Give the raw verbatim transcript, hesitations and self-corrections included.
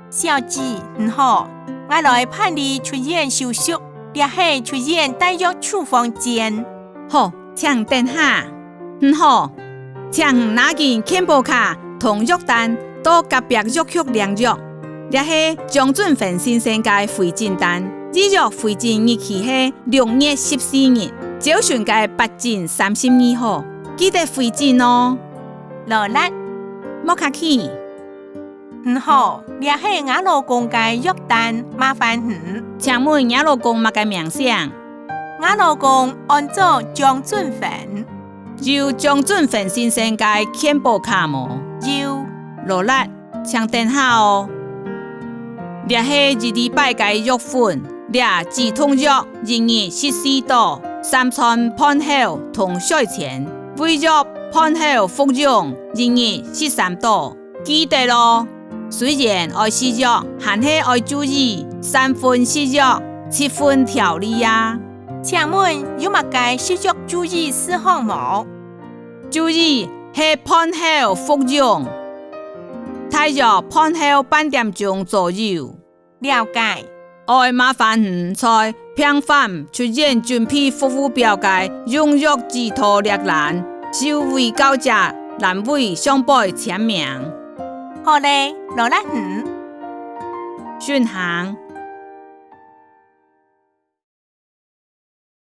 小姐，你好，𠊎來辦理出院手續，這係出院帶藥處方箋。好，請等下。你好，請你拿緊健保卡同藥單到隔壁藥局領藥。這係張俊宏先生个回診單，預約回診日期係六月十四日，朝晨个八點三十二分，記得回診哦。勞力，莫客氣。 你好，這係吾老公个藥單，麻煩你。請問若老公麼个名姓？吾老公安做張俊宏。有張俊宏先生个健保卡無？有。勞力，請等下哦。這係一禮拜个藥粉，這止痛藥一日食四到，三餐飯後同睡前，胃藥飯後服用，一日食三到。 記得哦，雖然愛食藥，還係愛注意三分食藥，七分調理啊。請問有麼个食藥注意事項無？注意係飯後服用，大約飯後半點鐘左右。 了解。愛麻煩你在病房出院準備服務表个用藥指導略欄，收尾交者欄位上背簽名。好咧，勞力你。順行。